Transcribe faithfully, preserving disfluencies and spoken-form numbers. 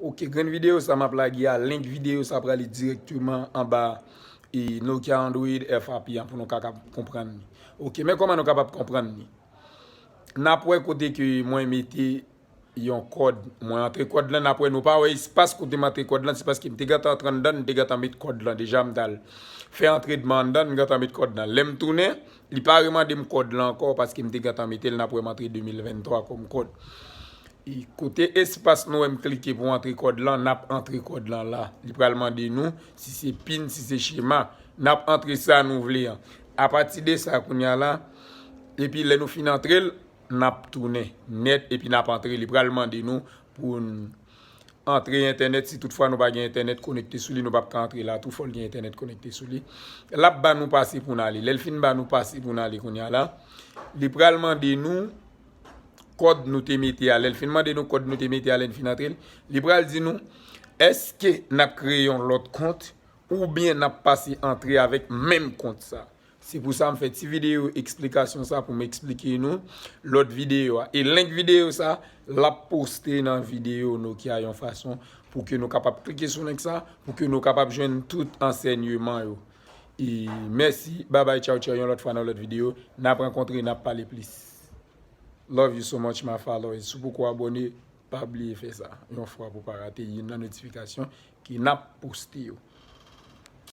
Ok, grenn videyo sa m ap lage a, link videyo sa prale dirèkteman anba e Nokia Android F A P an pou nou ka, ka konprann li. Ok, men kòman nou kapab konprann li? N ap wè kote ke mwen mete yon kòd. Mwen antre kòd lan, n ap wè nou pa wè espas kote m antre kòd lan, se paske m te gentan antre anndan, m te gentan met kòd lan deja, m t al fè antrenman anndan, m gentan met kòd lan. Lè m tounen, li pa remande m kòd lan ankò paske m te gentan mete l, n ap wè m antre de mil venntwa kòm kòd. E kote espas nou wè m klike pou antre kòd lan, n ap antre kòd lan la. Li pral mande nou si se pin, si se chema. N ap antre sa nou vle an. Apati de sa, kounye a la, epi lè nou fin antre l, n ap tounen nèt epi n ap antre. Li pral mande nou pou n antre entènèt. Si toutfwa nou pa gen entènèt konekte sou li, nou p ap ka antre la tou, fò l gen entènèt konekte sou li. L ap ba nou pase pou n ale. Lè l fin ba nou pase pou n ale kounye a la, li pral mande nou kòd nou te mete a. Lè l fin mande nou kòd nou te mete a, lè n fin antre l, li pral di nou èske n ap kreye yon lòt kont oubyen n ap pase antre avèk menm kont sa. Se pou sa m fè ti videyo eksplikasyon sa pou m eksplike nou lòt videyo a. E link videyo sa, l ap poste nan videyo Nokia yon fason pou ke nou kapab klike sou link sa, pou ke nou kapab jwenn tout ansèyman yo. E mèsi, babay, tchaw, tchaw, yon lòt fwa nan lòt videyo. N ap rankontre, n ap pale plis. Love you so much, my followers. Si w poko abòne, pa bliye fè sa. Yon fwa pou pa rate youn nan notifikasyon ke n ap poste yo.